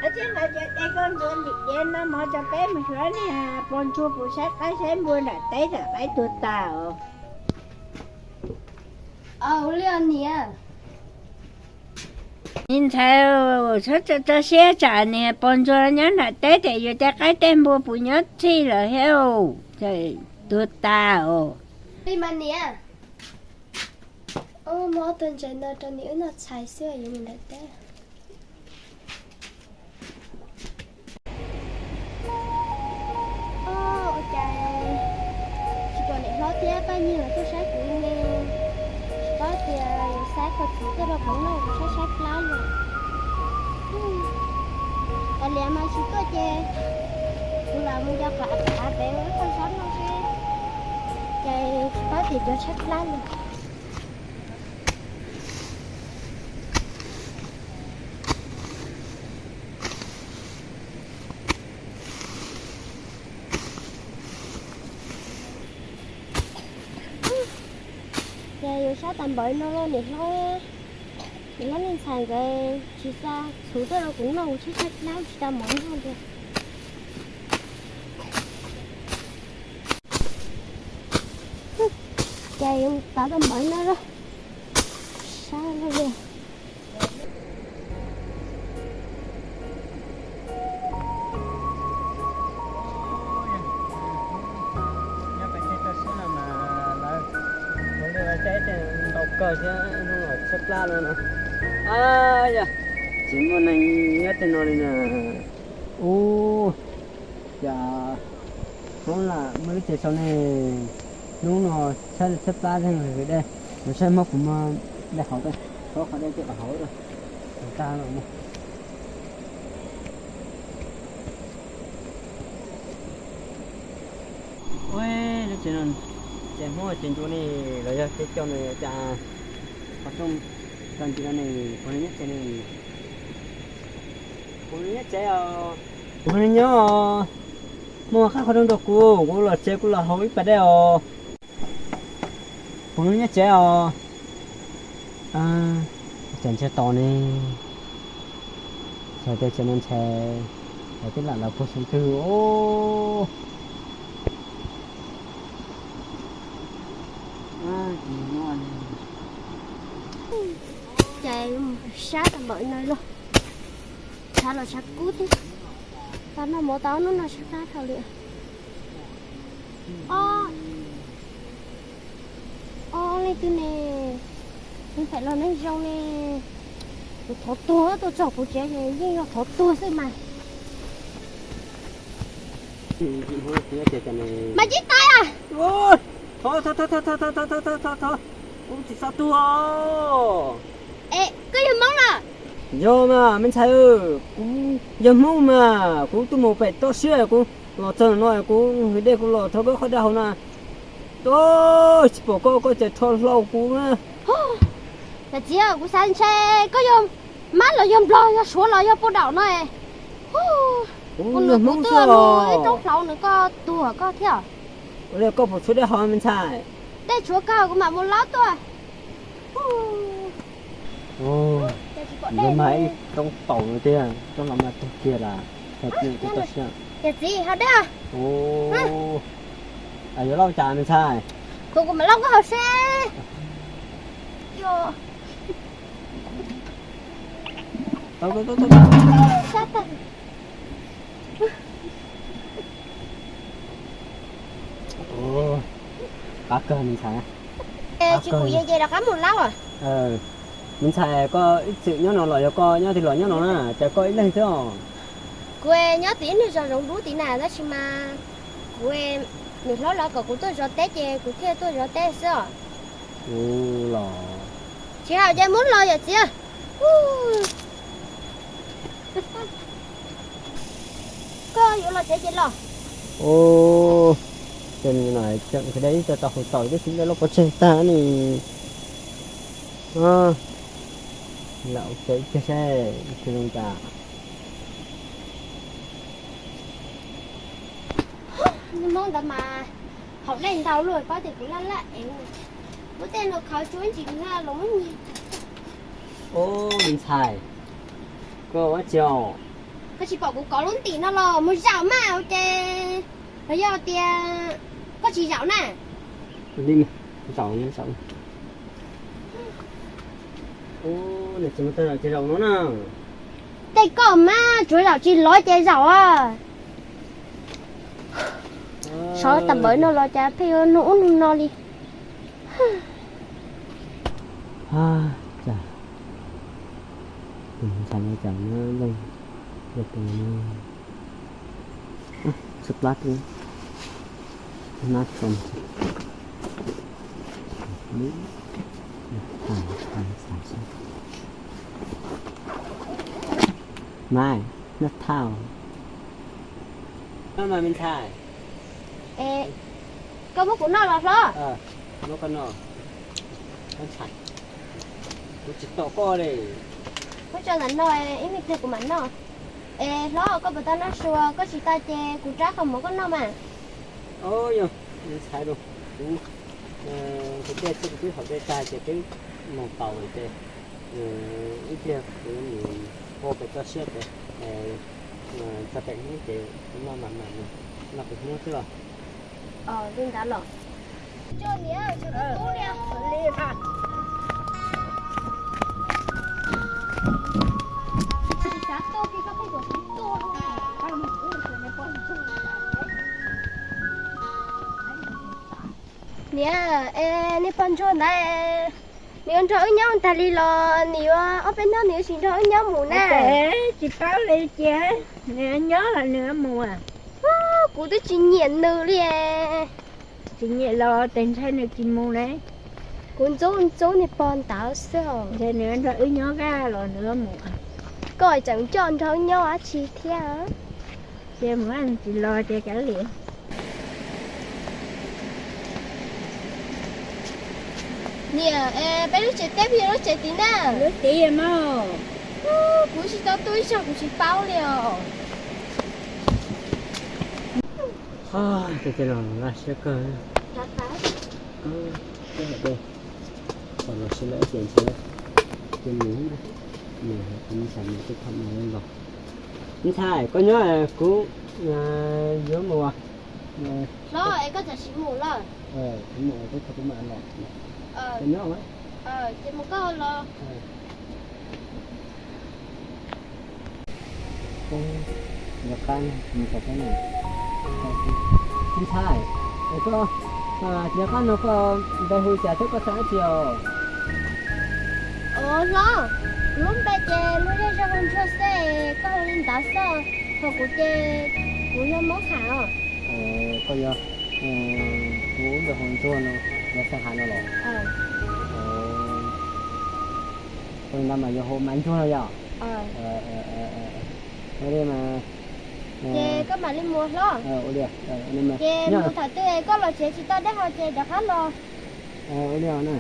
Tsis no ces de koj ntxuav ntim diav no mov rau peb mus xyuas niag pos ntsuag puas saib qaib saib npua nram teb, nram qaib tuag tas os. Ua li niam. Me ntxhais, txhob tso siab, tsam niag pos ntsuag nyob nram teb ces yus tej qaib tej npua puas nyob txhij lawm thiab, tuag tas os. Li mas niam. Muab ob tug ntses no rau niam wb noj tshais xwb, yuav mus nram teb. Ua cas tsis pom niam hlob thiab Paj Nyiag los tuaj saib kuv li ne? Tsis paub tias yuav xa qhov txhuv tuaj rau kuv noj, kuv tshaib tshaib plab li. Kav liam mas tsis tuaj ces kuv lam mus nco qhov av pem ua ib qho zaub noj seb, ces tsis paub tias yuav tshaib plab li. Ces yuav sab tas npaum no los niam hlob, niam hlob niag ntxhais nkawd tsis xa txhuv tuaj rau kuv noj, kuv tshaib tshaib plab tsis tau mov noj tiag. Ces yuav tas tas npaum no los, sab luaj li. Nyob pem tej toj siab no mas lawv ua liaj ua teb tej ntau kawg thiab hnub no tshaib plab no no. Yog tsis muaj neeg nyob tej no li na. Ub, cas Hmoob lam muaj lub tsev sau ne, hnub no tshaib tshaib plab zeeg dej, los saib Hmoob puas muaj dej haus, tso qhov dej coj los haus tag no. Ua lub tsev no, tsev Hmoob tsev ncua ne, los yog tsev coj ne cas qhov rooj tag ntsis no ne, puas nyob tsev ne? Puas nyob tsev os? Puas nyob? Muaj qab qhov rooj rau kuv, kuv los tsev kuv los haus ib pas dej os. Puas nyob tsev os? Cas ntsiag to ne, txog tej tsev no ntshai, lawv twb lam los puag xyoo twg os. Cas sab tas npaum no los, tshav los tshav kub thiab. Tau noj mov tau hnub no tshaib plab dhau li. Ob, ob leej twg ne? Neeg phem los neeg zoo ne? Kuv thov tuag tuaj txog kuv tsev ces yeej yog thov tuag xwb mas. Mas cib tais a. Thov, thov, thov, thov, thov, thov, thov, thov, kuv tsis xav tuag. Es koj yog Hmoob los? Yog mas me ntxhais, kuv yog Hmoob mas kuv tuaj mus pem toj siab, kuv los txog no kuv hais dej kuv los thov koj qhov dej haus na. Tsis pom koj, koj cas rho hlau kuv na. Yawm txiv, kuv xav ntshe koj yog mab los yog nplog, yog suav los yog poj daum no. Kuv nws kuv twb mus ib roob hlauv nws koj tuag koj thiab. Ua li koj puas tshuav dej haus me ntxhais? Dej tshuav kawg, kuv mam mus laub tuaj. Yuav mag ib roob taus no tiag, roob no mas tuag kiag lawm. Yawm txiv, haus dej. Yuav lauj cas me ntxhais? Kuv, kuv mam lauj koj haus seb. Qab kawg me ntxhais. Tsis pum yeej ces rov qab mus laub. Me ntxhais, koj ib txwm nyob no los yog koj nyob twg los nyob no na, cas koj ib leeg xwb os? Kuv nyob tim ib lub zos zoov dub tim na, tab sis mas kuv, niam hlob los kom kuv tuaj zov teb ces kuv thiaj tuaj zov teb xwb os. Los tsis haus ces muab los yawm txiv. Koj yuav los tsev ces los. Ub, ces nim no tseem nqhis dej ib co tau hauv tau tib si dej loj pov tseg tag ne. Lam ua tsev ib pliag seb ib pliag zoo cas. Niag Hmoob ntawd mas haus dej ntau luaj, paub tias kuv laj laj es muab tej no khaws tsuab ntsis na los muab nyiag. Ub, me ntxhais, koj ua dab tsi os? Koj tsis pom kuv kov lub ntim no los mus zaum mas ua ke, los yog tias koj tsis zaum na? Li, zaum, zaum. Ua, nws tsis mus tau zaum ces zaum no na. Tej koj mas tsuav zaum tsis lov ces zaum a. Sov tas npawv no los cas pheej yuav nug ub nug no li. Cas tus ntxhais no cas muab leej ua tus no, tshuav plab twb nab txom. Mas, noj thauj. No mas me ntxhais. Es koj muab kuv noj los hlob? Muab koj noj. Kuv tsis tom koj li. Muab tso ntawm no, ib me pliag kuv mam noj. Es hlob, koj puas tau noj su? Koj tsis tau ces kuv rab qhov muag koj noj mas. Yog, me ntxhais, kuv, kuv tej txhij kuv twb haus dej tag ces twb mus taus lawm ces ib pliag kuv mus ua pem toj siab ces txog pem hnub ces kuv noj mam mam noj pem hnub xwb los. Li ntawd los. Niam, es niag pog ntsuag ntawd, nws yuav nrog wb nyob tag li los nws yuav ob peb hnub nws yuav tsis nrog wb nyob mus na? Tsis paub li cia, nws nyob los nws mus. Kuv twb tsis nyiam nws li. Tsis nyiam los tes ntshai nws tsis mus ne. Kuv ntxub ntxub niag pog ntawd xwb os. Ntshe nws nrog wb nyob kaj los nws mus. Koj tseem coj nrog wb nyob dab tsi thiab? Ces mus tsis los ces kav liam. Niam, peb lub tsev teb puas yog lub tsev tid na? Lub tid mas. Kuv tsis tau tuaj ib zaug kuv tsis paub li os. Ces los laj siab kawg. Qhov los sis lawm ces ntshe ces mus, mus ntxhais mus twb tham mus los. Ntxhais, koj nyob, kuv yuav mus. Hlob, es koj txawm sim mus lawm? Kuv mus, kuv mam los. Koj nyob, ces mus koj los. Ntxhais, koj, nco qab no koj npe hu cas thiab koj xeem dab tsi os? Os hlob, kuv lub npe ces lub zej zog hu Ntsuag xwb, koj hu li ntawd xwb, ho kuv ces kuv yog Hmoob Ham os. Koj yog, kuv lub npe hu Ntsuag no, yog xeem Ham no los? Ua li ntawd mas yog hu mas Ntsuag no yom? Ua li mas. Ces koj mam li mus hlob. Ces mus thaum twg koj los tsev tsis tau dej haus ces rov qab los. Ua li na.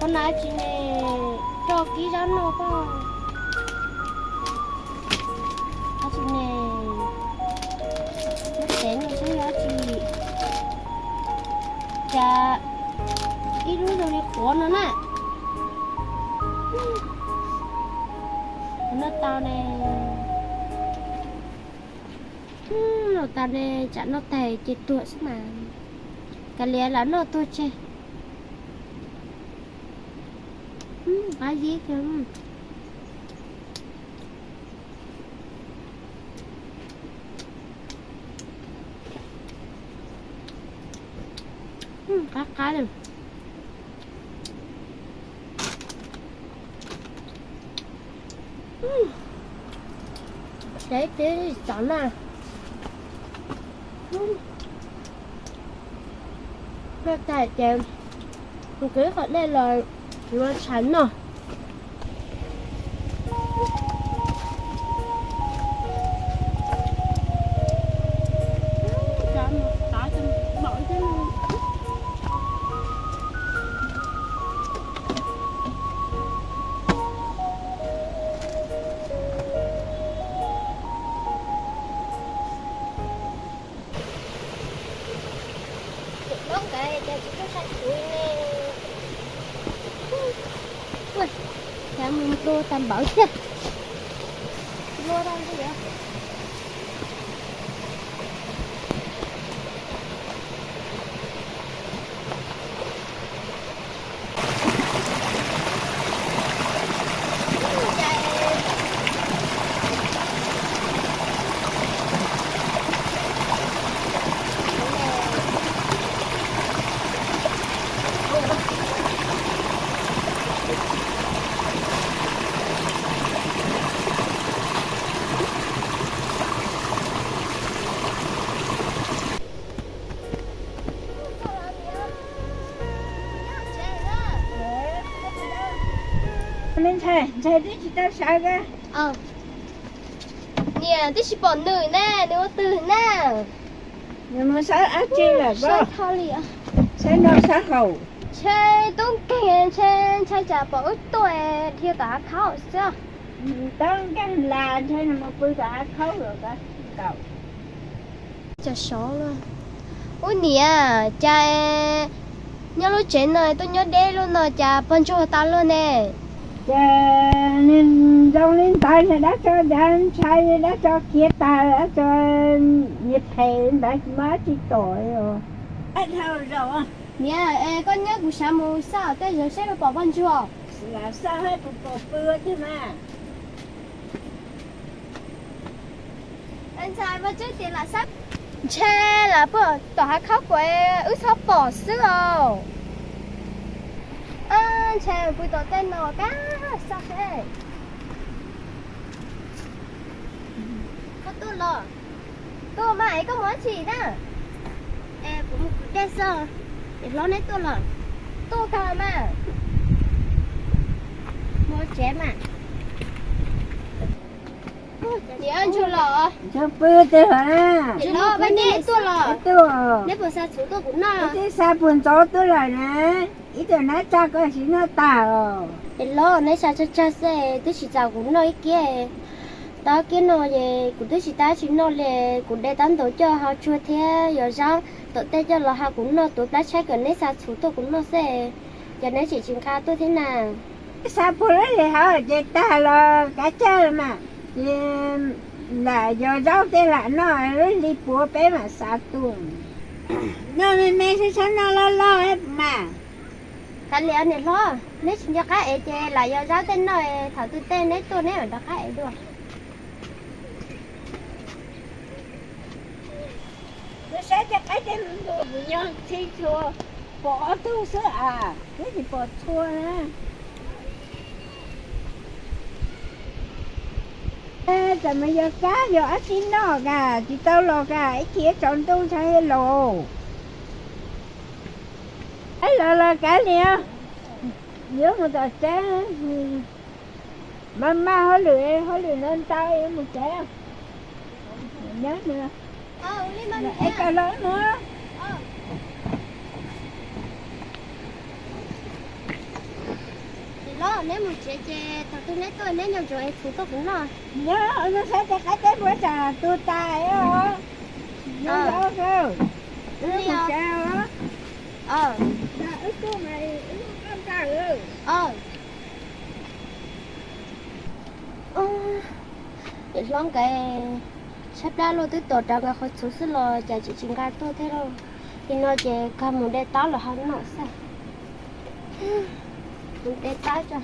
Ua na tsis ne, rau kib zab no poj. Ab tsis ne, lub tev no saib yog tsis, cas ib lub zoo li qhuav no na. Noj tau ne, noj tau ne, tsam noj tag ces tuag xwb mas. Kav liam lam noj tuag tseg. Qab zib kawg. Qab qab li. Teb teb tov na. Noj tag ces mus kwv qhov dej los yuav tshais noj. Lub nqaij cas tsis tuaj saib kuv ne. Ua cas mus nplua tag npaum thiab. Nplua rau ntawd. Ntshai, ntshai twb tsis tau sawv. Niam, twb tsis pom nws ne, nws ua twg na? Nws mus sawv dab tsi lawm? Sawv no sawv haus. Ntshe tub nkeeg, ntshe ntshai tsam pom wb tuaj dhia tom hav khaub xwb. Tub nkeeg las ntshe nws mus pw tom hav khaub lawm. Ub niam, cas nyob lub tsev no tuaj nyob deb luaj no cas pog ntsuag tas luaj ne? Ces nws zoo li ntawd, nws dab tso, nws ntshai, nws dab tso khiav tag, dab tso, nws phem ntawd tsis muaj dab tsi tom. Niam, koj nyob kuv sawv mus xauj tej zaum seb puas pom pog ntsuag. Lam xauj puas pom pw twg mas. Ntshai mas tseeb tias lam xauj, ntshe lam pw tom hav khaub kuv wb txhob pom xwb os. Ntshe pw tom tej no kab xauj seb. Koj tuaj los? Tuaj mas, es koj mus dab tsi na? Es kuv mus kwv dej xwb. Niam hlob neb tuaj los? Tuaj kawg mas. Mus tsev mas. Niam, Ntsuag los? Ntsuag pw twg hos na? Niam hlob, neb tuaj los? Neb puas xa txhuv tuaj kuv noj? Wb twb xa puag ntxov tuaj lawm na. Ib tug nab tsaj koj tsis noj tag os. Niam hlob, neb xa tsawg tsawg xwb twb tsis txaus kuv noj ib kiag. Tau kiag no es kuv twb tsis tab tsis noj li, kuv de tab ntaus coj hau tsuag thiab yos zaub tom tej coj los hau kuv noj, tuav plab tshaib kom neb xa txhuv tuaj kuv noj xwb, ces neb tseem tsis nqa tuaj thiab na. Xa puag lub hlis hauv ces tag los kav tsawj mas, ces lam yos zaub tej lam noj, lub hli puav peb mam xa tuaj. Noj me me saib, txhob noj loj loj mas. Kav liam niam hlob, neb tsis nco qab es ces lam yos zaub tej noj, thaum twg tej neb tuaj neb mam rov qab es dua. Saib tej qaib tej ntug kuv nyob txhij txhua, pom ob tug xwb as, twb tsis pom txhua na. Txawm mas yog kab yog dab tsi noj kas tsis tau los kas, ib chim tsaus ntuj ntshai los. Ib los los kav liam, yuav mus tom tsev, mas mas hauj lwm, hauj lwm no ntau yuav mus tsev. Nyob nws, es kawg los mus. Los neb mus tsev ces thaum twg neb tuaj neb nco ntsoov es txhuv tuaj kuv noj. Nyob no saib tej qaib teb puav tsam tu tas os. Nyob los, wb mus tsev os. Wb tuaj mas wb koj nta. Niam hlob nkawd tshaib plab luaj, twb tos rau nkawd qhov txhuv xwb los cas tseem tsis nqa tuaj thiab lauj. Li no ces kawg mus de taub los hau noj xwb. Mus de taub tso.